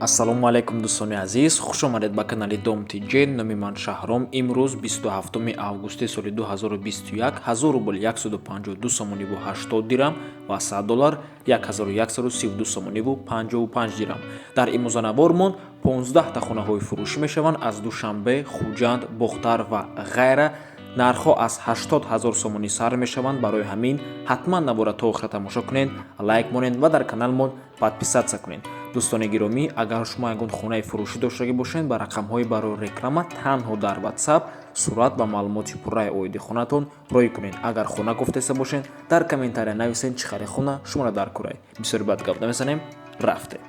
Ассалому алайкум, дӯстони азиз, хуш омадед ба канали Дом ТЖ. Номи ман Шаҳром. Имрӯз 27 августи соли 2021, 1000 рубл 152 сомониву 80 дирам ва 100 доллар 1132 сомониву 55 дирам. Дар имрӯзанавормон 15 та хонаҳои фурӯшӣ мешаванд аз Душанбе, Хуҷанд, Бохтар ва ғайра. Нархҳо аз 80 ҳазор сомонӣ сар мешаванд. Барои ҳамин ҳатман навора то охира тамошо кунед, лайк монед ва дар каналмон подписаться кунед. Дӯстони гиромӣ, агар шумо ягон хонаи фурӯшӣ доштагӣ бошед, ба рақамҳои барои реклама танҳо дар WhatsApp сурат ва маълумоти пурраи оиди хонатон роӣ кунед. Агар хона гуфтеста бошед, дар комментария нависед, чӣ хари хона шуморо дар курай. Бисёри бад гап намезанем, рафтем.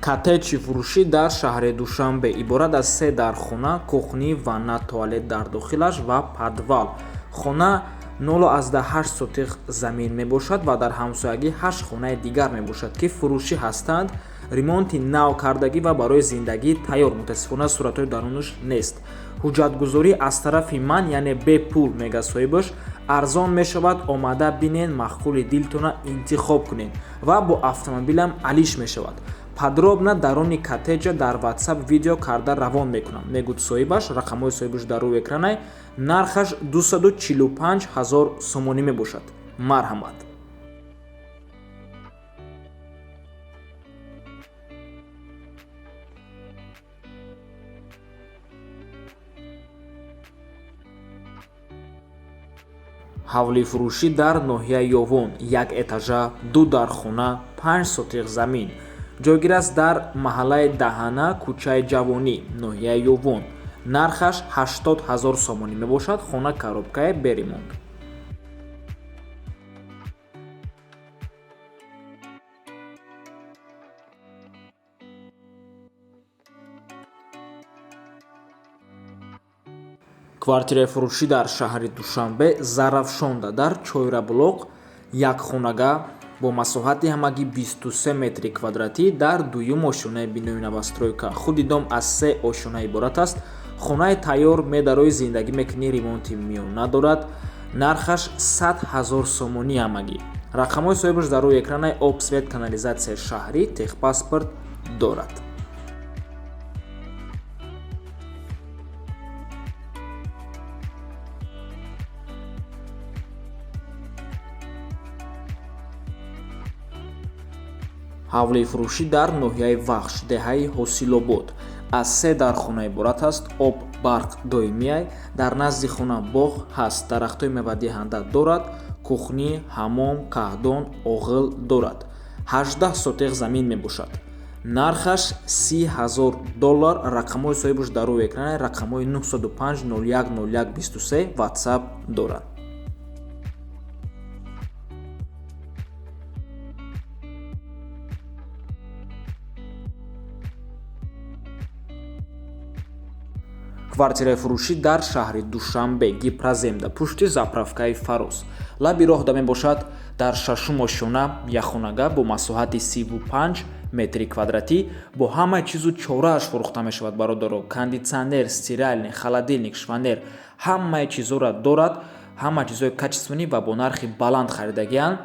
Коттеҷи фурӯшӣ дар шаҳри Душанбе иборат аз се дархона, кухни, ванна, туалет дар дохилаш ва подвал. Хона 0,8 сотих замин мебошад ва дар ҳамсоягӣ ҳашт хонаи дигар мебошад, ки фурӯшӣ ҳастанд, ремонти нав кардагӣ ва барои зиндагӣ тайёр. Мутаассифона, суратҳои дарунаш нест. Ҳуҷҷатгузорӣ аз тарафи ман, яъне бепул, мега соҳибаш. Арзон мешавад, омада бинен, маъқули дилтона интихоб кунед ва бо автомобилам алиш мешавад. Подробно даруни коттеҷа дар WhatsApp видео карда равон мекунам, мегӯд соҳибаш. Рақамҳои соҳибаш дар рӯи экранай. Нархаш 245 ҳазор сомонӣ мебошад. Марҳамат. Ҳавлии фурӯшӣ дар ноҳияи Ёвон, як этажа, ду дархона, 5 сотих замин. Ҷойгир аст дар маҳаллаи Даҳана, кӯчаи Ҷавонӣ, ноҳияи Ёвон. Нархаш 80 ҳазор сомонӣ мебошад. Хона коробкае, бе ремонт. Квартираи фурӯшӣ дар шаҳри Душанбе, Зарафшонда, дар Чойраблоқ, як хонага бо масоҳати ҳамагӣ 23 метри квадратӣ дар дуюм ошёнаи бинои новостройка. Худи дом аз се ошёна иборат аст. Хонаи тайёр, медарои, зиндагӣ мекунӣ, ремонти миёна дорад. Нархаш 100 ҳазор сомонӣ ҳамагӣ. Рақамҳои соҳибаш дар рӯи экранаи. Об, свет, канализатсияи шаҳрӣ, техпаспорт дорад. Ҳавлии фурӯшӣ дар ноҳияи Вахш, деҳаи Ҳосилобод, аз се дархона иборат аст. Об, барқ доимиай. Дар назди хона боғ ҳаст, дарахтҳои мевадиҳанда дорад, кухни, ҳаммом, каҳдон, оғил дорад. 18 сотих замин мебошад. Нархаш 30 ҳазор доллар. Рақамҳои соҳибаш дар рӯи экран, рақамҳои 905 01 01 23, WhatsApp дорад. Квартираи фурӯшӣ дар шаҳри Душанбе, Гипроземда, пушти заправкаи Фарос, лаби роҳда мебошад. Дар шашум ошёна яхонага бо масоҳати 35 метри квадратӣ бо ҳамаи чизу чорааш фурӯхта мешавад. Бародаро, кондитсионер, стиральный, холодильник, шифоньер, ҳамаи чизҳоро дорад. Ҳама чизҳои качественный ва бо нархи баланд харидагианд.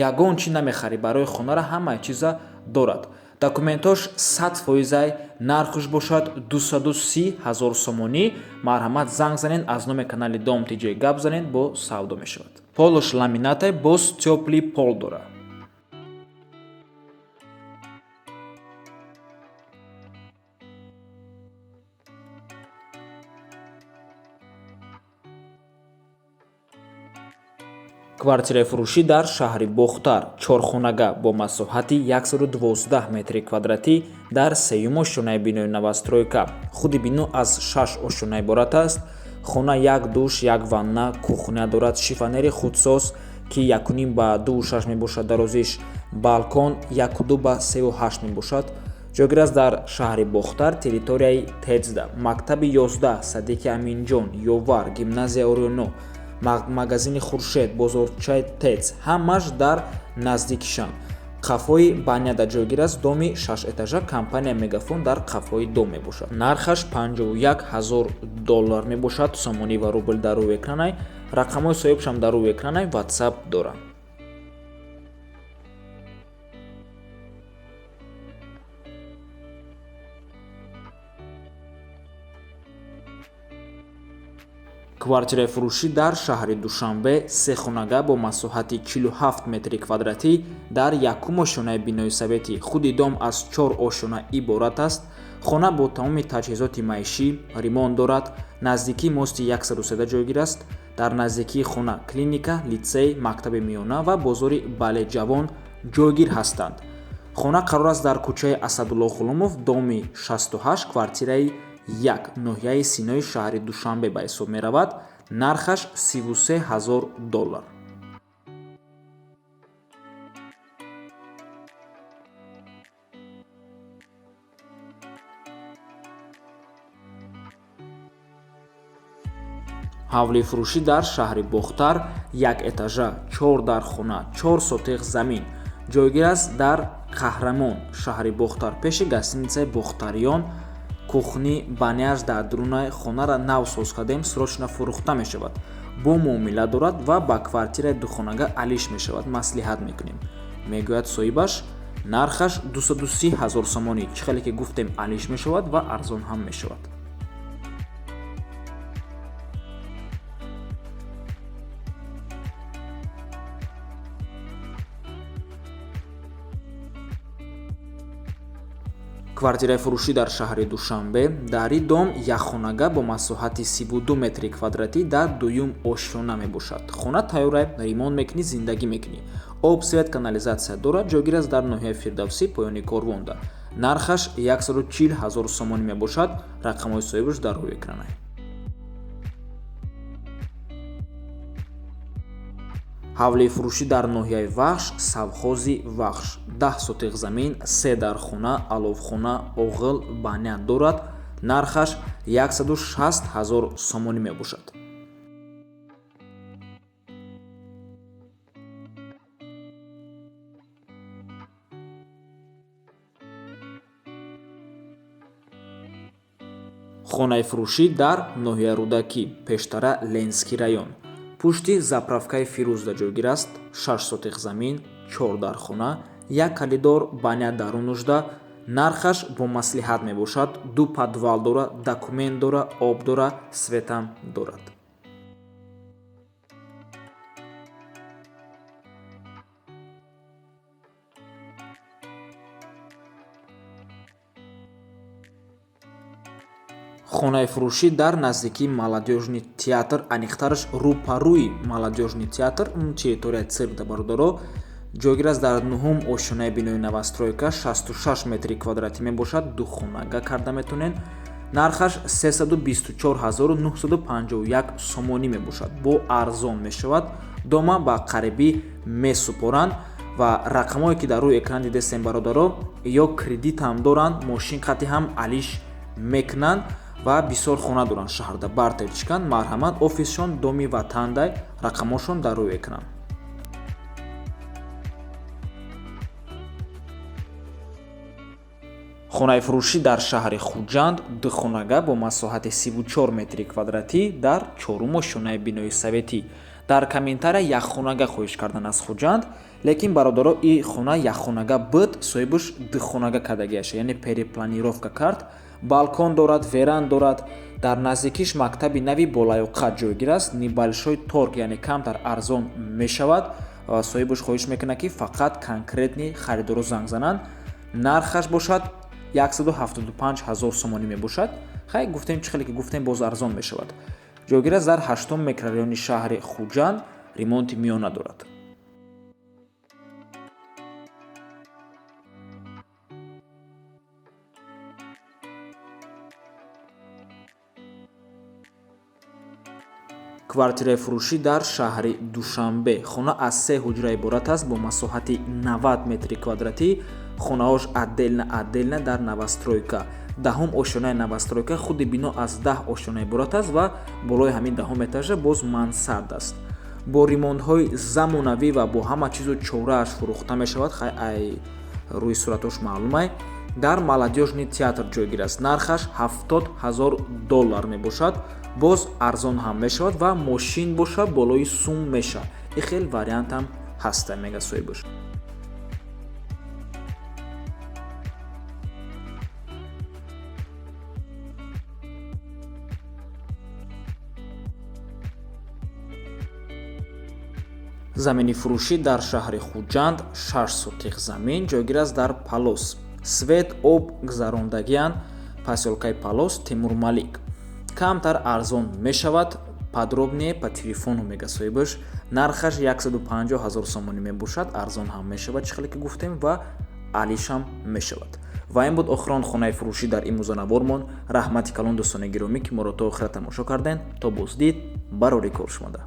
Ягон чӣ намехарӣ барои хонара, ҳамаи чиза дорад. Документош 100%-ай. Нархш бошад 230 ҳазор сомонӣ. Марҳамат, занг занед, аз номи канали Дом ТЖ гап занед, бо савдо мешавад. Полош ламинатай, боз тёплый пол дорад. Квартираи фурӯшӣ дар шаҳри Бохтар, чорхонага бо масоҳати 112 метри квадратӣ дар сеюм ошёнаи бинои новостройка. Худи бино аз шаш ошёна иборат аст. Хона як душ, як ванна, кухня дорад, шифоньери худсоз, ки 1,5 ба 2,6 мебошад дарозиш, балкон 1,2 ба 3,8 мебошад. Ҷойгир аст дар шаҳри Бохтар, территорияи ТЭЦда, мактаби 11, садики Аминҷон, Ёвар, гимназия Орёно, магазини Хуршед, бозорчаи ТЭЦ ҳамаш дар наздикишанд. Қафои баняда ҷойгир аст. Доми шашэтажа, компания Мегафон дар қафои дом мебошад. Нархаш 51 ҳазор доллар мебошад. Сомонӣ ва рубл дар рӯи экранай. Рақамҳои соҳибшам дар рӯи экранай, WhatsApp доранд. Квартираи фурӯшӣ дар шаҳри Душанбе, сехонага бо масоҳати 47 метри квадратӣ дар якум ошёнаи бинои советӣ. Худи дом аз 4 ошёна иборат аст. Хона бо тамоми таҷҳизоти маишӣ, ремонт дорад, наздикии мости 103 ҷойгир аст. Дар наздикии хона клиника, литсей, мактаби миёна ва бозори Балеҷавон ҷойгир ҳастанд. Хона қарор аст дар кӯчаи Асадулло Ғуломов, доми 68, квартираи 1, ноҳияи Синои шаҳри Душанбе ба ҳисоб меравад. Нархаш 33 ҳазор доллар. Ҳавлии фурӯшӣ дар шаҳри Бохтар, як этажа, 4 дархона, 4 сотиқ замин. Ҷойгир аст дар Қаҳрамон, шаҳри Бохтар, пеши гостиницаи Бохтариён. Кухни баняш дар дурунаи хонара нав соз кардем, срочно фурӯхта мешавад. Бо муомила дорад ва ба квартираи духонага алиш мешавад, маслиҳат мекунем, мегӯяд соҳибаш. Нархаш 230 ҳазор сомонӣ. Чӣ хеле ки гуфтем, алиш мешавад ва арзон ҳам мешавад. Квартираи фурӯшӣ дар шаҳри Душанбе, дар ин дом якхонага бо масоҳати 32 метри квадратӣ дар дуюм ошёна мебошад. Хона тайёра, ремонт мекунӣ, зиндагӣ мекунӣ. Об, свет, канализатсия дорад, ҷойгир аст дар ноҳияи Фирдавсӣ, поёни Корвонда. Нархаш 140 ҳазор сомонӣ мебошад. Рақамҳои соҳибаш дар рӯи экранай. Ҳавлии фурӯшӣ дар ноҳияи Вахш, совхози Вахш, 10 сотиқ замин, 3 дархона, аловхона, оғил, баня дорад. Нархаш 160 ҳазор сомонӣ мебошад. Хонаи фурӯшӣ дар ноҳияи Рӯдакӣ, пештара Ленский район, пушти заправкаи Фирӯзда ҷойгир аст. 6 сотиқ замин, 4 дархона, 1 калидор, баня дарунушда. Нархаш бо маслиҳат мебошад. 2 подвал дора, документ дора, об дора, светам дорад. Хонаи фурӯшӣ дар наздикии Молодёжный театр, аниқтараш рӯпарӯи Молодёжный театр, территорияи цирк бародаро, ҷойгир аст дар нуҳум ошёнаи бинои новостройка, 66 метри квадратӣ мебошад. Ду хонага карда метонед. Нархаш 324 ҳазору 951 сомонӣ мебошад. Бо арзон мешавад. Дома ба қарибӣ месупоранд ва рақамҳое ки дар рӯи экран дидестем бародаро, ё кредит ҳам доранд, мошин қатъи ҳам алиш мекунанд ва бисёр хона доранд шаҳрда. Бартерчикан, марҳамат, офисшон доми Ватандай, рақамҳошон дар рӯи экран. Хонаи фурӯшӣ дар шаҳри Хуҷанд, духонага бо масоҳати 34 метри квадратӣ дар чорум ошёнаи бинои советӣ. Дар комментария якхонага хоҳиш кардан аз Хуҷанд, лекин бародаро, и хона якхонага буд, соҳибаш духонага кардагиаша, яъне перепланировка кард. Балкон дорад, веранд дорад. Дар наздикиш мактаби нави болаёқат ҷойгир аст. Небольшой торг, яъне камтар арзон мешавад. Соҳибаш хоҳиш мекунад, ки фақат конкретный харидоро занг зананд. Нархаш бошад 175 ҳазор сомонӣ мебошад. Хай, гуфтем, чӣ хеле ки гуфтем, боз арзон мешавад. Ҷойгир аст дар ҳаштум микрорайони шаҳри Хуҷанд, ремонти миёна дорад. Квартираи фурӯшӣ дар шаҳри Душанбе. Хона аз 3 ҳуҷра иборат аст бо масоҳати 90 метри квадратӣ. Хонаҳош отдельно отдельно дар новостройка. Даҳум ошёнаи новостройка. Худи бино аз 10 ошёна иборат аст ва болои ҳамин даҳум этажа боз мансард аст. Бо ремонтҳои замонавӣ ва бо ҳама чизу чорааш фурӯхта мешавад. Хай, ай рӯи суратош маълумай. Дар Молодёжный театр ҷойгир аст. Нархаш 70 ҳазор доллар мебошад. Боз арзон ҳам мешавад ва мошин боша болои сум меша. И хел вариант ҳам ҳаста, мега соҳибаш. Замини фурӯшӣ дар шаҳри Хуҷанд, 6 сотих замин, ҷойгир аст дар Палос. Свет, об гузарондагианд. Посёлкаи Палос, Темурмалик. Камтар арзон мешавад, подробнее по телефону мега соҳибаш. Нархаш 150 ҳазор сомонӣ мебошад. Арзон ҳам мешавад, чӣ хеле ки гуфтем, ва алишам мешавад. Ва ин буд охирон хонаи фурӯшӣ дар имрӯза. Раҳмати калон, дӯстони гиромӣ, ки моро то охира тамошо кардем. То боздид, барори кор шумода.